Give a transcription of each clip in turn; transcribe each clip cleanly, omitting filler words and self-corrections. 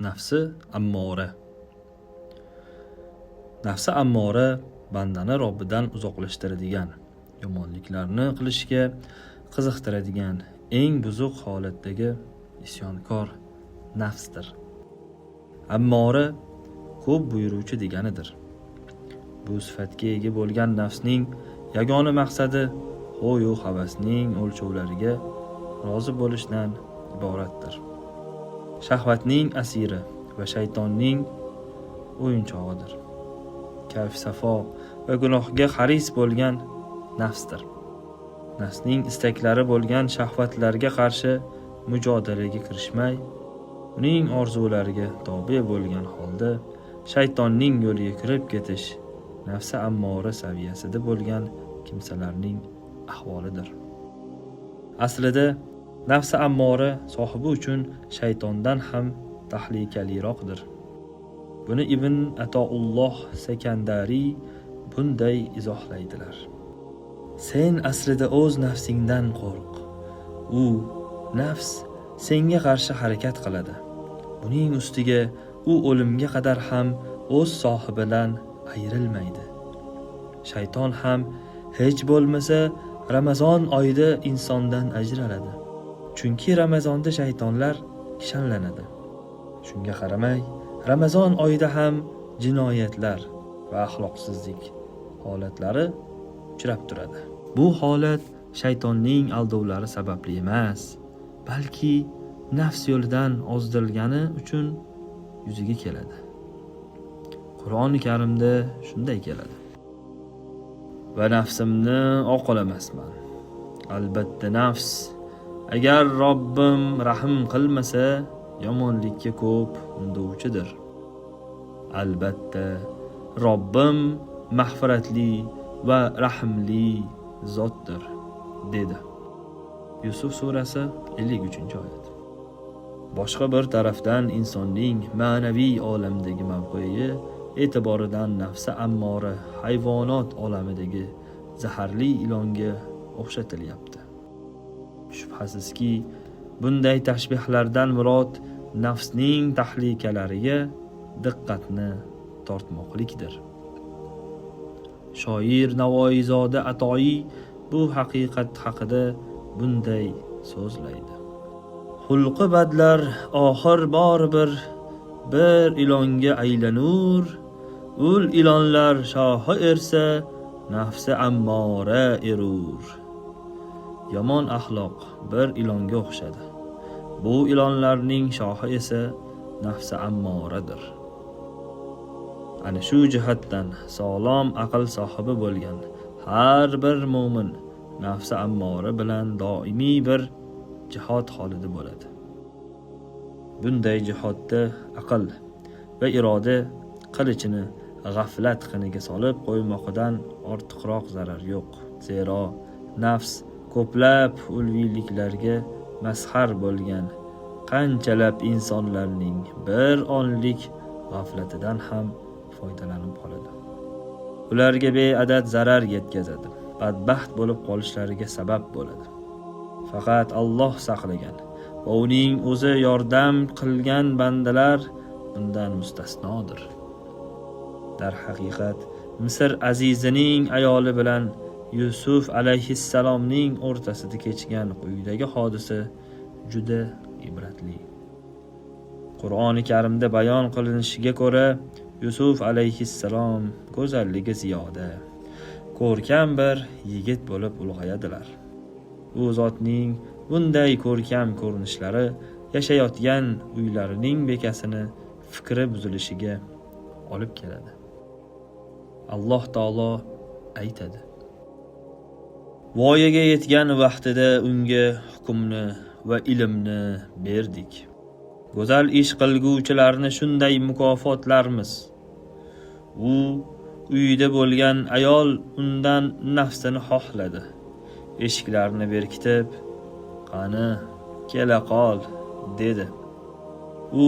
Nafsi ammora. Nafsi ammora bandani Robbidan uzoqlashtiradigan, yomonliklarni qilishga qiziqtiradigan eng buzuq holatdagi isyonkor nafsdir. Ammora ko'p buyuruvchi deganidir. Bu sifatga ega bo'lgan nafsning yagona maqsadi xo'yu havasning o'lchovlariga rozi bo'lishdan iboratdir. Shahvatning asiri va shaytonning o'yinchog'idir. Kayf safo va gunohga haris bo'lgan nafsdir. Nafsning istaklari bo'lgan shahvatlarga qarshi mujodalaga kirishmay, uning orzulariga tobe bo'lgan holda shaytonning yo'liga kirib ketish nafsi ammora saviyasida bo'lgan kimsalarning ahvolidir. Aslida nafsi ammora sohibi uchun shaytondan ham tahlikaliroqdir. Buni Ibn Atoulloh Sakandariy bunday izohlaydilar: Sen aslida o'z nafsingdan qo'rq. U nafs senga qarshi harakat qiladi. Buning ustiga u o'limga qadar ham o'z sohibidan ayrilmaydi. Shayton ham hech bo'lmasa Ramazon oyida insondan ajraladi. Chunki Ramazonda shaytonlar kishanlanadi. Shunga qaramay, Ramazon oyida ham jinoyatlar va axloqsizlik holatlari uchrab turadi. Bu holat shaytonning aldovlari sababli emas, balki nafs yo'lidan ozdirilgani uchun yuzaga keladi. Qur'oni Karimda shunday keladi: Va nafsimni oqlamasman. Albatta nafs agar Robbim rahm qilmasa, yomonlikka ko'p undovchidir. Albatta Robbim mag'firatli va rahimli zotdir, dedi. Yusuf surasi 53-oyat. Boshqa bir tarafdan insonning ma'naviy olamdagi mavqei e'tiboridan nafsi ammora hayvonot olamidagi zaharli ilonga o'xshatilyapti. Shubhasizki, bunday tashbihlardan murod nafsning tahlikalariga diqqatni tortmoqlikdir. Shoir Navoiyzoda Atoiy bu haqiqat haqida bunday so'zlaydi: Xulqi badlar oxir baribir bir ilonga aylanur, ul ilonlar shohi ersa nafsi ammora erur. Yomon axloq bir ilonga o'xshadi. Bu ilonlarning shohi esa nafsi ammoradir. Ana shu jihatdan sog'lom aql sohibi bo'lgan har bir mo'min nafsi ammora bilan doimiy bir jihod holida bo'ladi. Bunday jihodda aql va iroda qilichini g'aflat qiniga solib qo'ymoqidan ortiqroq zarar yo'q. Zero nafs ko'plab ulviyliklarga mazhar bo'lgan qanchalab insonlarning bir onlik g'aflatidan ham foydalanib qoladi. Ularga beadad zarar yetkazadi, badbaxt bo'lib qolishlariga sabab bo'ladi. Faqat Alloh saqlagan va uning o'zi yordam qilgan bandalar bundan mustasnodir. Darhaqiqat, Misr azizining ayoli bilan Yusuf alayhissalomning o'rtasida kechgan quyidagi hodisa juda ibratli. Qur'oni Karimda bayon qilinishiga ko'ra, Yusuf alayhissalom go'zalligi ziyoda, ko'rkam bir yigit bo'lib ulg'ayadilar. U zotning bunday ko'rkam ko'rinishlari yashayotgan uylarining bekasini fikri buzilishiga olib keladi. Alloh taolo aytadi: Voyaga yetgan vaqtida unga hukmni va ilmni berdik. Go'zal ish qilguvchilarni shunday mukofotlarmiz. U uyida bo'lgan ayol undan nafsini xohladi. Eshiklarni berkitib, "Qani, kela qol", dedi. U,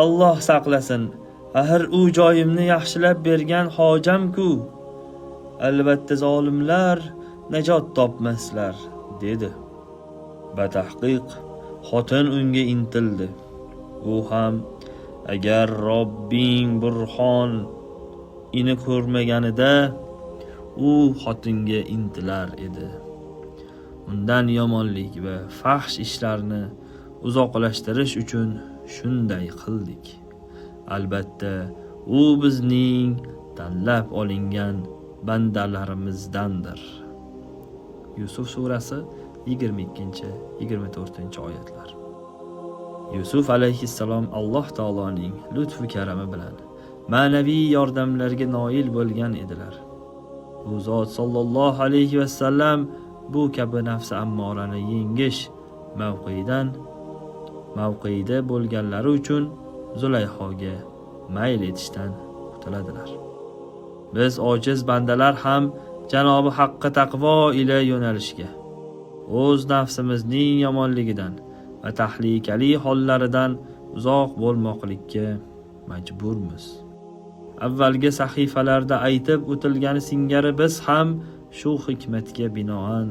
"Alloh saqlasin, axir u joyimni yaxshilab bergan hojam-ku. Albatta zolimlar najot topmaslar", dedi. Batahqiq xotin unga intildi. U ham, Agar Robbing burhon ini ko'rmaganida, u xotinga intilar edi. Undan yomonlik va fahsh ishlarni uzoqlashtirish uchun shunday qildik. Albatta, u bizning tanlab olingan bandalarimizdandir. Yusuf surasi 22-24-oyatlar. Yusuf alayhissalom Alloh taoloning lutfu karami bilan ma'naviy yordamlarga noil bo'lgan edilar. U zot sollallohu alayhi vasallam bu kabi nafsi ammorani yengish mavqeida bo'lganlari uchun Zulayhoga mayl etishdan qutuladilar. Biz ojiz bandalar ham Janobi Haqqa taqvo ila yo'nalishga, o'z nafsimizning yomonligidan va tahlikali hollaridan uzoq bo'lmoqlikka majburmiz. Avvalgi sahifalarda aytib o'tilgani singari biz ham shu hikmatga binoan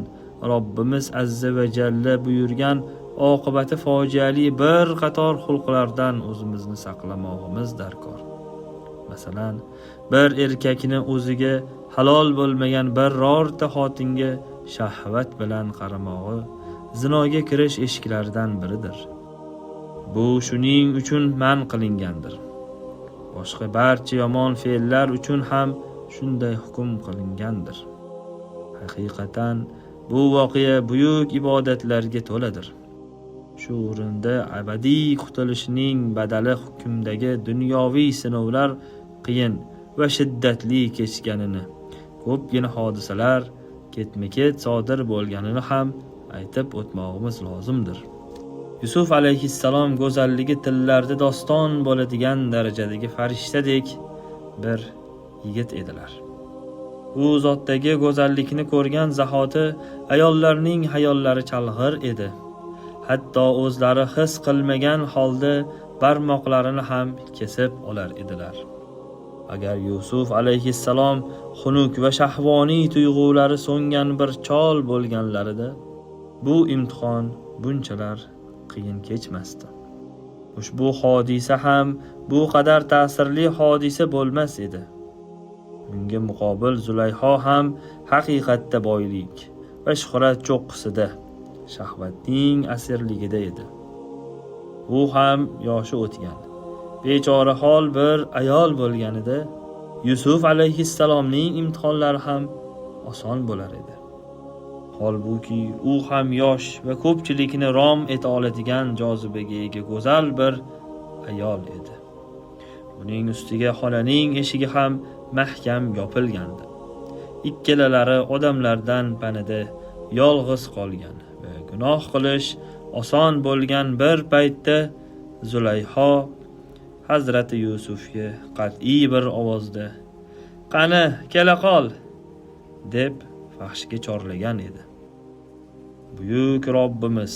Robbimiz azza va jalla buyurgan oqibati fojiali bir qator xulqlardan o'zimizni saqlamog'imiz darkor. Masalan, bir erkakni o'ziga halol bo'lmagan birorta xotinga shahvat bilan qaramog'i zinoga kirish eshiklaridan biridir. Bu shuning uchun man qilingandir. Boshqa barcha yomon fe'llar uchun ham shunday hukm qilingandir. Haqiqatan bu voqea buyuk ibodatlarga to'ladir. Shu o'rinda abadiy qutulishning badali hukmdagi dunyoviy sinovlar qiyin va shiddatli kechganini, ko'pgina hodisalar ketma-ket sodir bo'lganini ham aytib o'tmog'imiz lozimdir. Yusuf alayhissalom go'zalligi tillarda doston bo'ladigan darajadagi farishtadek bir yigit edilar. U zotdagi go'zallikni ko'rgan zahoti ayollarning hayollari chalg'ir edi. Hatto o'zlari his qilmagan holda barmoqlarini ham kesib olar edilar. Agar Yusuf alayhissalom xunuk va shahvoniy tuyg'ulari so'ngan bir chol bo'lganlarida, bu imtihon bunchalar qiyin kechmasdi. Ushbu hodisa ham bu qadar ta'sirli hodisa bo'lmas edi. Bunga muqobil Zulayho ham haqiqatda boylik va shuhrat cho'qqisida, shahvatning asirligida edi. U ham yoshi o'tgan, bechora hol bir ayol bo'lganida, Yusuf alayhissalomning imtihonlari ham oson bo'lar edi. Holbuki u ham yosh va ko'pchilikni rom eta oladigan jozibaga ega go'zal bir ayol edi. Buning ustiga xonaning eshigi ham mahkam yopilgandi. Ikkalalari odamlardan panada yolg'iz qolgan va gunoh qilish oson bo'lgan bir paytda Zulayho Hazrati Yusufga qat'iy bir ovozda: "Qani, kela qol!" deb fahshga chorlagan edi. Buyuk Robbimiz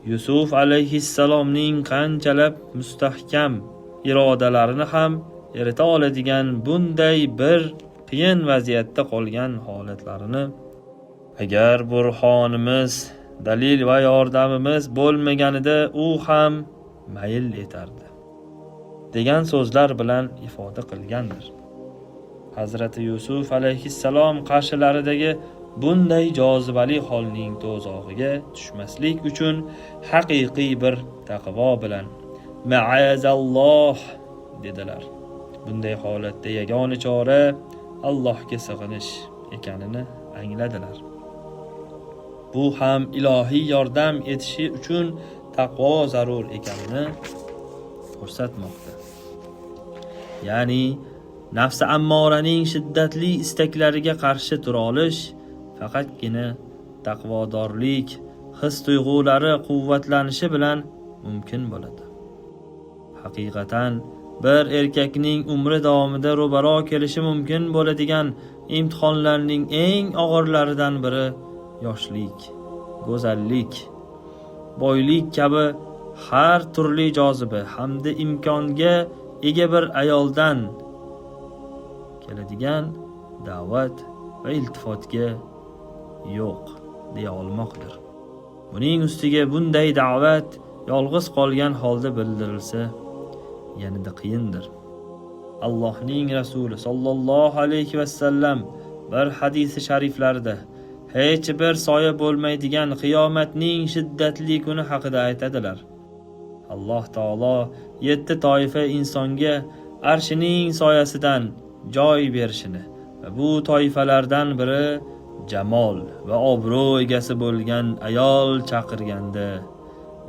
Yusuf alayhissalomning qanchalab mustahkam irodalarini ham erita oladigan bunday bir qiyin vaziyatda qolgan holatlarini, agar burhonimiz, dalil va yordamimiz bo'lmaganida u ham mayl etardi, degan so'zlar bilan ifoda qilgandir. Hazrati Yusuf alayhissalom qarshilaridagi bunday jozibali holning to'zog'iga tushmaslik uchun haqiqiy bir taqvo bilan ma'azalloh dedilar. Bunday holatda yagona chora Allohga sig'inish ekanini angladilar. Bu ham ilohiy yordam etishi uchun taqvo zarur ekanini ko'rsatmoqda. Ya'ni nafsi ammoraning shiddatli istaklariga qarshi tura olish faqatgina taqvodorlik his tuyg'ulari quvvatlanishi bilan mumkin bo'ladi. Haqiqatan bir erkakning umri davomida ro'baro kelishi mumkin bo'ladigan imtihonlarning eng og'irlaridan biri yoshlik, go'zallik, boylik kabi har turli joziba hamda imkonga ega bir ayoldan keladigan da'vat va iltifotga yo'q deya olmoqdir. Buning ustiga bunday da'vat yolg'iz qolgan holda bildirilsa, yanada qiyindir. Allohning rasuli sollallohu alayhi vasallam bir hadisi shariflarida hech bir soya bo'lmaydigan qiyomatning shiddatli kuni haqida aytadilar. Alloh taolo 7 toifa insonga arshining soyasidan joy berishini va bu toifalardan biri jamol va obro' egasi bo'lgan ayol chaqirganda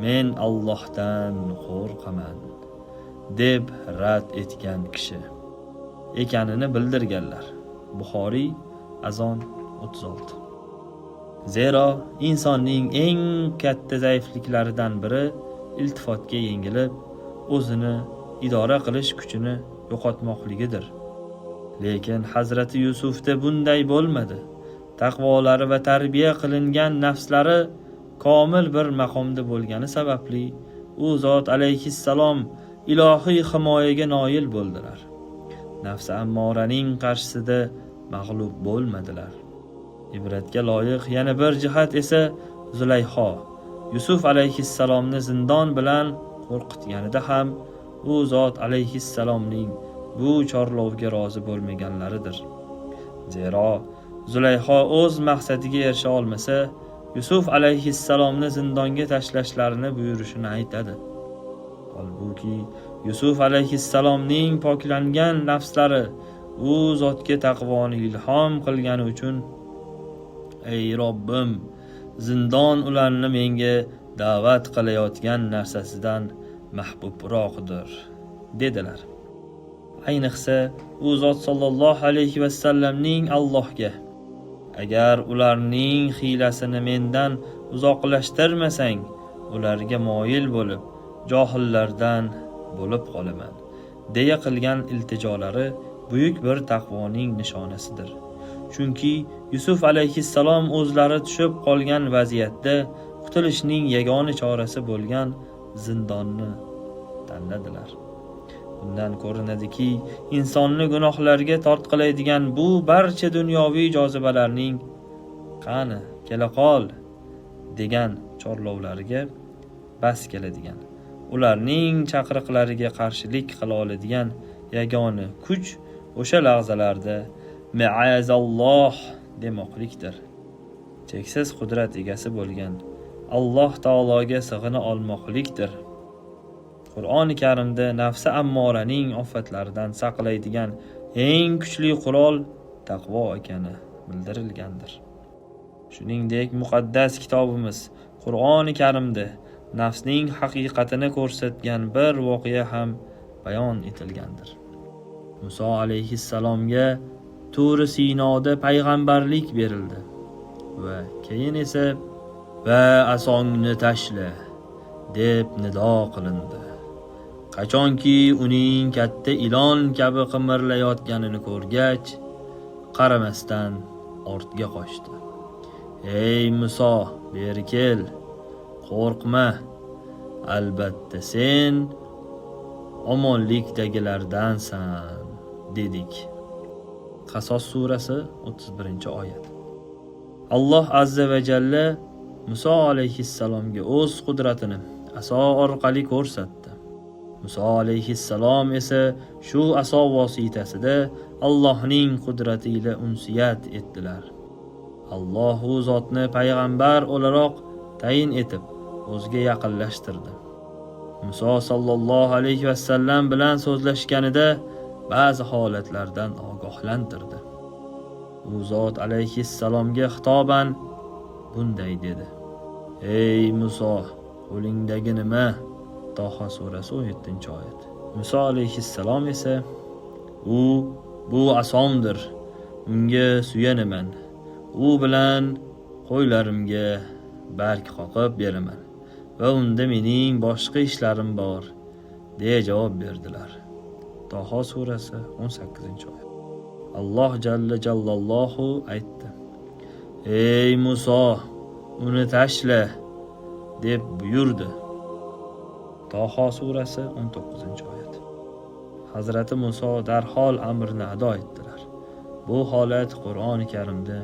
men Allohdan qo'rqaman deb rad etgan kishi ekanini bildirganlar. Buxoriy, Azon 36. Zero insonning eng katta zaifliklaridan biri iltifotga yengilib, o'zini idora qilish kuchini yo'qotmoqligidir. Lekin Hazrati Yusufda bunday bo'lmadi. Taqvolari va tarbiya qilingan nafslari komil bir maqomda bo'lgani sababli u zot alayhissalom ilohiy himoyaga noil bo'ldilar. Nafsi ammoraning qarshisida mag'lub bo'lmadilar. Ibratga loyiq yana bir jihat esa Zulayho Yusuf alayhissalomni zindon bilan qo'rqitganida ham u zot alayhissalomning bu chorlovga rozi bo'lmaganlaridir. Zero Zulayho o'z maqsadiga erisha olmasa, Yusuf alayhissalomni zindonga tashlashlarini buyurishini aytadi. Holbuki Yusuf alayhissalomning poklangan nafslari u zotga taqvoni ilhom qilgani uchun, ey Robbim, zindon ularni menga da'vat qilayotgan narsasidan mahbubroqdir, dedilar. Ayniqsa u zot sollallohu alayhi vasallamning Allohga agar ularning hiylasini mendan uzoqlashtirmasang, ularga moyil bo'lib, johillardan bo'lib qolaman, deya qilgan iltijolari buyuk bir taqvoning nishonasidir. Chunki Yusuf alayhissalom o'zlari tushib qolgan vaziyatda qutulishning yagona chorasi bo'lgan zindonni tanladilar. Bundan ko'rinadiki, insonni gunohlarga tortqilaydigan bu barcha dunyoviy jozibalarning qani kela qol degan chorlovlariga bas keladigan, ularning chaqiriqlariga qarshilik qila oladigan yagona kuch o'sha lahzalarda ma'azalloh demoqlikdir. Cheksiz qudrat egasi bo'lgan Alloh taologa sig'ina olmoqlikdir. Qur'oni Karimda nafsi ammoraning ofatlaridan saqlaydigan eng kuchli qurol taqvo ekani bildirilgandir. Shuningdek, muqaddas kitobimiz Qur'oni Karimda nafsning haqiqatini ko'rsatgan bir voqea ham bayon etilgandir. Muso alayhissalomga Turi Sinoda payg'ambarlik berildi va keyin esa va asongni tashla deb nido qilindi. Qachonki uning katta ilon kabi qimirlayotganini ko'rgach, qaramasdan ortga qochdi. Ey Muso, beri kel, qo'rqma. Albatta sen omonlikdagilardansan, dedik. Qasos surasi 31-oyat. Alloh azza va jalla Muso alayhissalomga o'z qudratini aso orqali ko'rsatdi. Muso alayhissalom esa shu aso vositasida Allohning qudrati ila unsiyat etdilar. Alloh u zotni payg'ambar o'laroq tayin etib, o'ziga yaqinlashtirdi. Muso sallallohu alayhi vasallam bilan so'zlashganida ba'zi holatlardan ogohlantirdi. U zot alayhissalomga xitoban bunday dedi: Ey Muso, qo'lingdagi nima? Toha surasi 17-oyat. Muso alayhissalom esa: U bu asomdir, unga suyanaman. U bilan qo'ylarimga barg qoqib beraman va unda mening boshqa ishlarim bor, deya javob berdilar. Toha surasi 18-oyat. Alloh jalla jallallohu aytdi: Ey Muso, uni tashla, deb buyurdi. Toha surasi 19-oyat. Hazrati Muso darhol amrni ado etdilar. Bu holat Qur'oni Karimda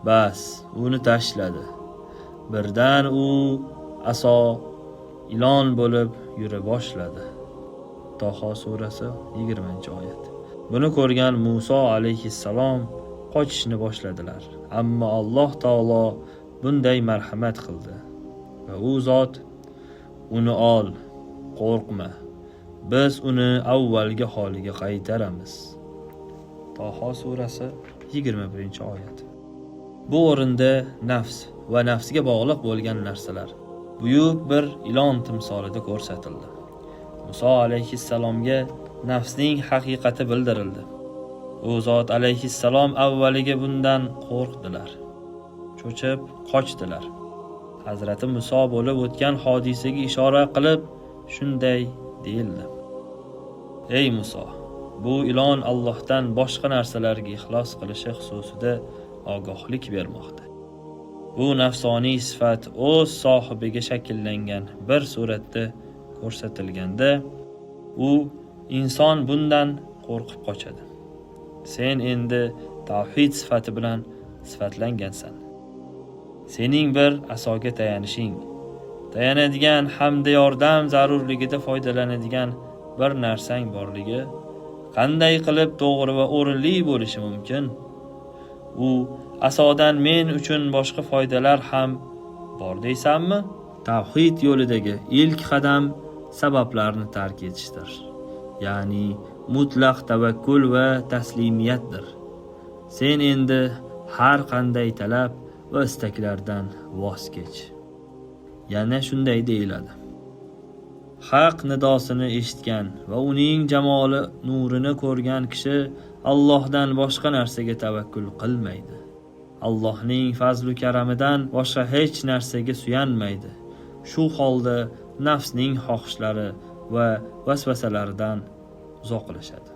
bas uni tashladi. Birdan u aso ilon bo'lib yura boshladi. Toho surasi 20-oyat. Buni ko'rgan Muso alayhissalom qochishni boshladilar. Ammo Alloh taolo bunday marhamat qildi va u zot: "Uni ol, qo'rqma. Biz uni avvalgi holiga qaytaramiz." Toho surasi 21-oyat. Bu o'rinda nafs va nafsga bog'liq bo'lgan narsalar buyuk bir ilon timsolida ko'rsatildi. Muso alayhissalomga nafsning haqiqati bildirildi. U zot alayhissalom avvaliga bundan qo'rqdilar, cho'chib qochdilar. Hazrati Muso bo'lib o'tgan hodisaga ishora qilib shunday deyildi: "Ey Muso, bu ilon Allohdan boshqa narsalarga ixlos qilishi xususida ogohlik bermoqda. Bu nafsoniy sifat o'z sohibiga shakllangan bir suratda ko'rsatilganda, u inson bundan qo'rqib qochadi. Sen endi tavhid sifati bilan sifatlangansan. Sening bir asoga tayanishing, tayanadigan hamda yordam zarurligida foydalanadigan bir narsang borligi qanday qilib to'g'ri va o'rinli bo'lishi mumkin? U asodan men uchun boshqa foydalar ham bor deysanmi?" Tavhid yo'lidagi ilk qadam sabablarni tark etishdir. Ya'ni mutlaq tavakkul va taslimiyatdir. Sen endi har qanday talab va istaklardan voz kech. Yana shunday deyiladi: Haq nidosini eshitgan va uning jamoli nurini ko'rgan kishi Allohdan boshqa narsaga tavakkul qilmaydi. Allohning fazlu karamidan boshqa hech narsaga suyanmaydi. Shu holda nafsning xohishlari va vasvasalaridan uzoqlashadi.